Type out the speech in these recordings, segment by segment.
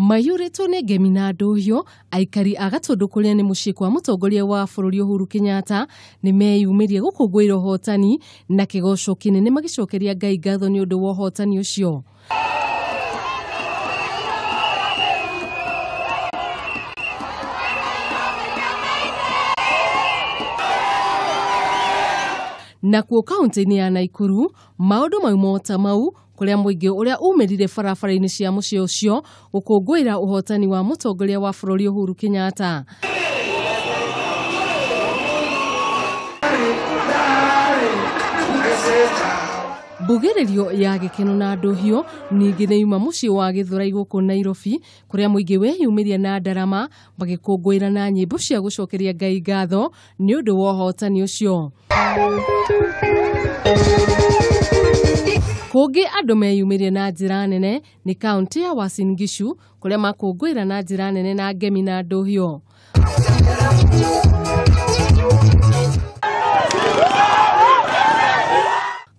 Maiyũrĩtwo nĩ ngemi na ndũhiũ, aikari a Gatũndũ kũrĩa nĩ mũciĩ kwa mũtongoria wa bũrũri Uhuru Kenyatta nĩ meyumĩrie gũkũngũĩra ũhotani na kĩgoco kĩnene magĩcokeria Ngai ngatho nĩ ũndũ wa ũhotani ũcio. Nakuo kaunti-inĩ ya Naikuru maũndũ mauma o ta mau kũrĩa mũingĩ ũrĩa umĩrire barabara-inĩ cia mũciĩ ũcio gũkũngũĩra ũhotani wa mũtongoria wa bũrũri Uhuru Kenyatta. Mbugĩrĩrio ya gĩkeno na ndũhiũ ningĩ nĩ yuma mũciĩ wa Gĩthũrai gũkũ Nairobi kũrĩa mũingĩ weyumĩria na ndarama magĩkũngũĩra na nyĩmbo cia gũcokeria Ngai ngatho nĩ ũndũ wa ũhotani ũcio. Kũngĩ andũ meyumĩria na njĩra nene nĩ kaunti ya Uasin Gishu kũrĩa makũngũĩra na njĩra nene na ngemi na ndũhiũ.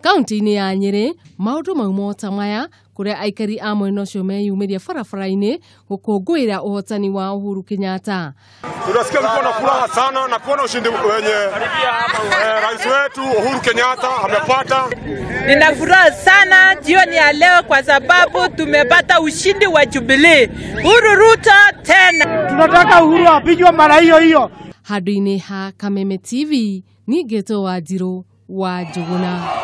Kaunti-inĩ ya Nyĩrĩ maũndũ mauma o ta maya kũrĩa aikari a mwena ũcio meyumĩria barabara-inĩ gũkũngũĩra ũhotani wa Uhuru Kenyatta. Tunasikia tuko na furaha sana na kuona ushindi wenye rais wetu Uhuru Kenyatta amepata. Nina furaha sana jioni ya leo kwa sababu tumepata ushindi wa Jubilee. Uhuru Ruto tena. Tunataka Uhuru apigwe mara hiyo hiyo. Handũ-inĩ ha Kameme TV, niĩ ngetwo Wanjirũ wa Njũgũna.